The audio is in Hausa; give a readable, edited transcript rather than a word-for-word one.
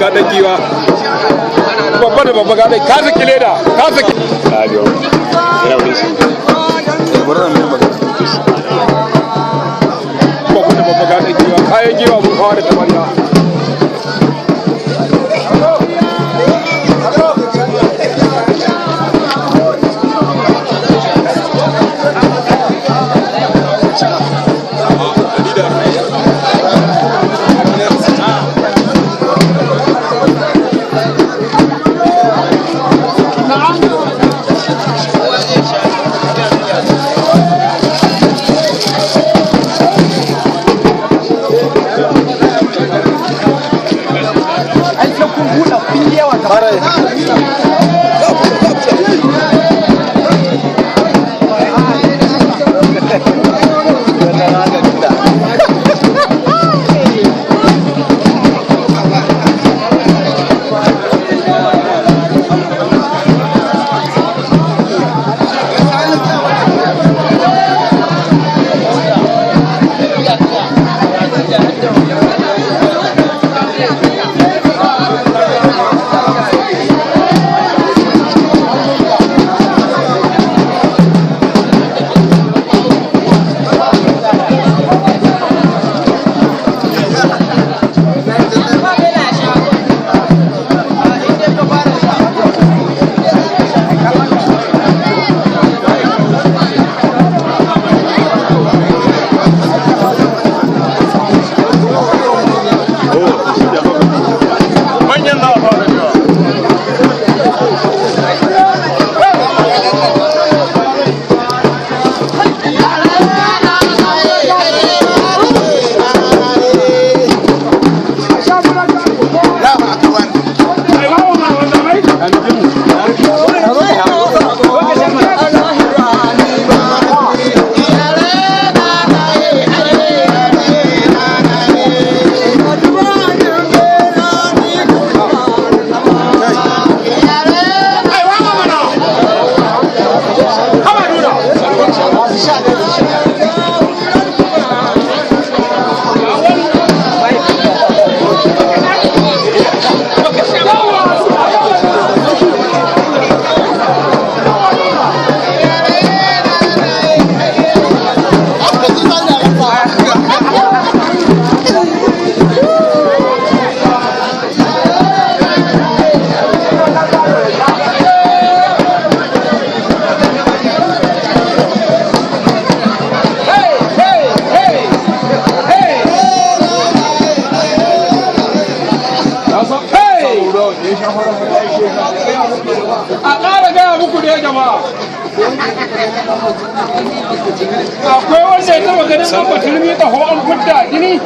ga dan giwa. Babba da babba ga dan ka saki leda, ka saki. Babba da babba ga dan giwa, kayan giwa mun hawa da tabarya. Ai sai kun buɗe kun yi yawa gaba. Manyan za a fara cewa. A ƙara gaya muku da jama'a. Akwai wanda ya taɓa ganin an batulmi ƙaho an fidda jini?